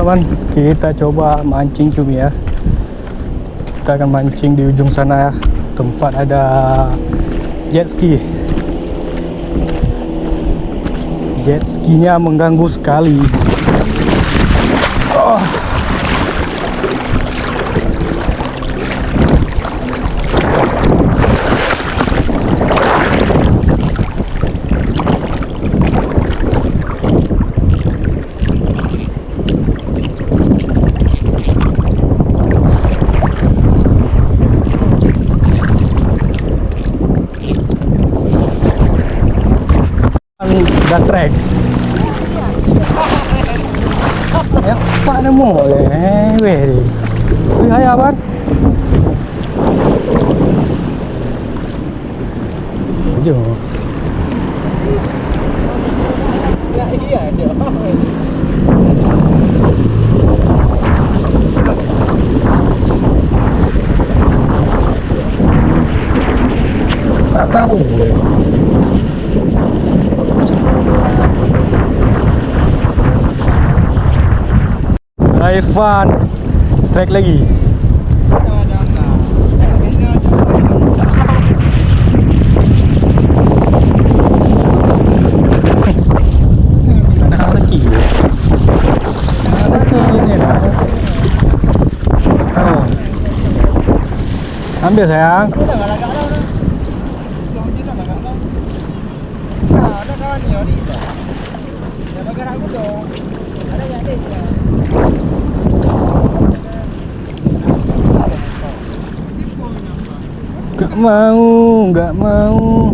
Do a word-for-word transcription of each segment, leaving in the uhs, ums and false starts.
Teman, kita coba mancing cumi ya. Kita akan mancing di ujung sana ya, tempat ada jet ski. Jet skinya mengganggu sekali. Oh. Dah strike. Ya, pak nemu. Eh, weh. Weh, hai, abang. Jom. Tak tahu. Hai Irfan, strike lagi. Ada rezeki. Ada rezeki ni dah. Oh. Ambil sayang. Gak mau, gak mau.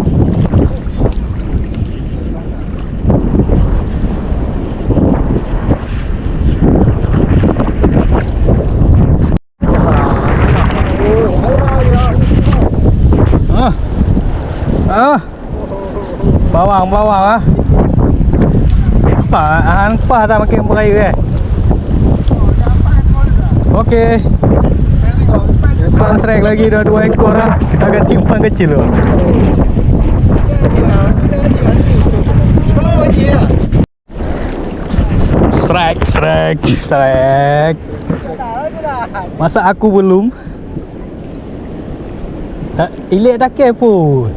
Ah. Ah. Bawang, bawang ah. Apa? Ah, nampak tak makin berair eh? Okey. Irfan strike lagi dah dua ekor ah. Agak timpang kecil tu. Strike, strike, strike. Masa aku belum? Ha, ilik takeh pun.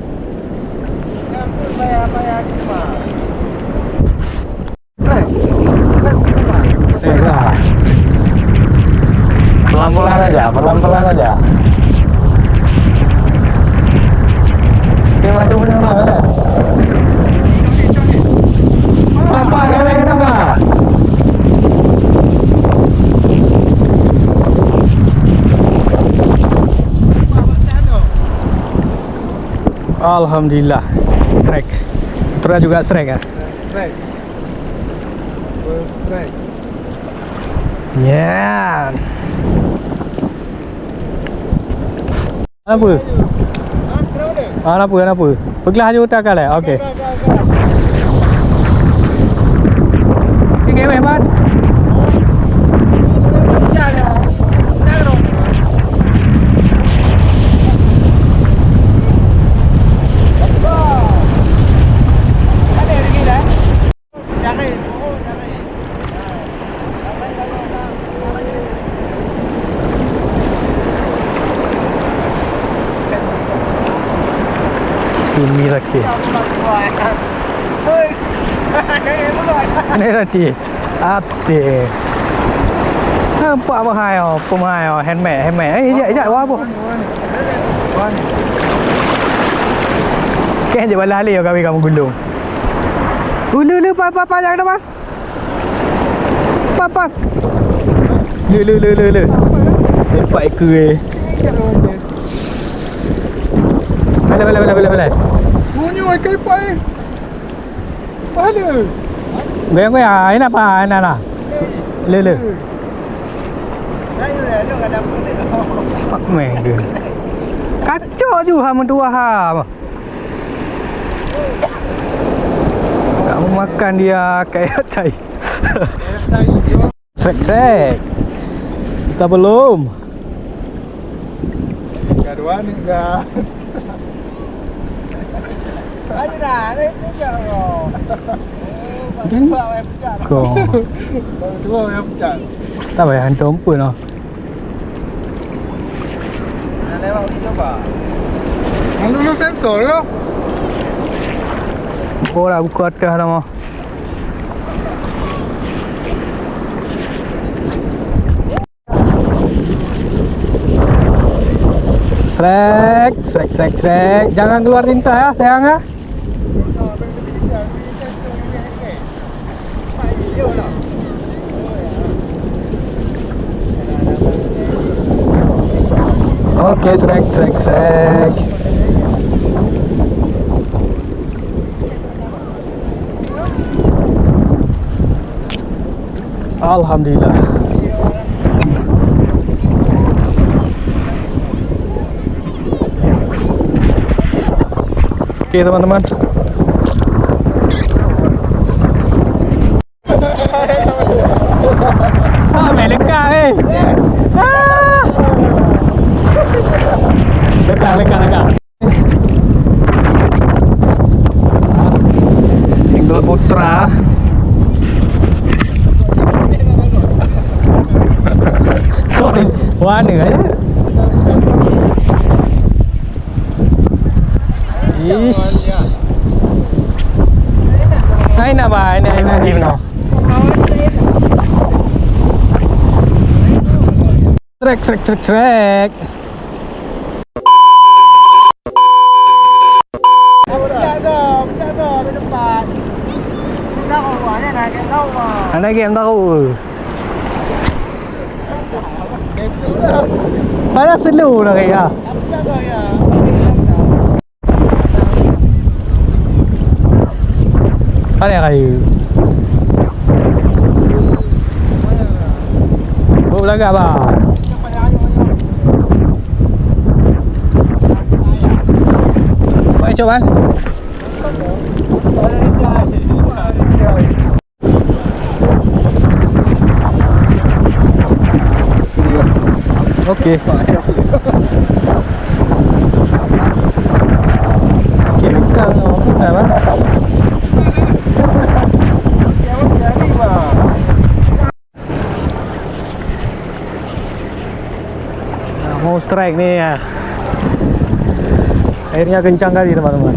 Strike lah. Pelan-pelan aja, pelan-pelan aja. Dia macam mana, eh? Apa, kenapa, kenapa? Alhamdulillah. Strike. Putra juga strike, ah? Strike. Full strike. Ya. Kenapa? Ah, kenapa? Kenapa? Peuglah aju utak kau leh. Okey. Okey, okey, okey. Okey, weh, Mat. Ini lagi. Ini lagi. Até. Nampak apa hai oh, pemain oh, helmet, helmet. Eh, ijak, ijak, wah apa? Kan je bala lé kami kamu gulung. Ulu, ulu, pa, pa, pa, jangan, Mas. Pa, pa. Le, le, le, le, le. Empat ekor, eh. Bala, bala, bala, bala, bala. Bunyi ekor empat, eh. Apa ada? Goyang-goyang, ini apa? Ini lah. Le, le. Fuck man, dia. Kacau ju ha meutuah ha. Kamu makan dia kayak tai. Sek, sek. Kita belum. Gaduan enggak. Ayo dah, ayo, ayo, ayo. Ko. Tak payah hantom pun lah. Lalu sensor ke? Oh, lah buka atas nama. Srek, srek, srek, srek. Jangan keluar tinta ya, sayang ya. Oke, srek, srek, srek. Alhamdulillah. Oke, teman-teman. Ah, main lekak, eh. Ah. Lekak, lekak, lekak. Tengok Putra. Sorry, mana, eh? Ish. Hai, nak, bah, ini, ini, ini, no. Srek, srek, srek, srek. Ada game tahu. Pada selu lagi ya. Ada kayu. Oh, belagak bah. Baik, cok, kan? Oke. Oke, bukan, bukan, Bang. Mau strike ni ya. Airnya kencang kali, teman-teman.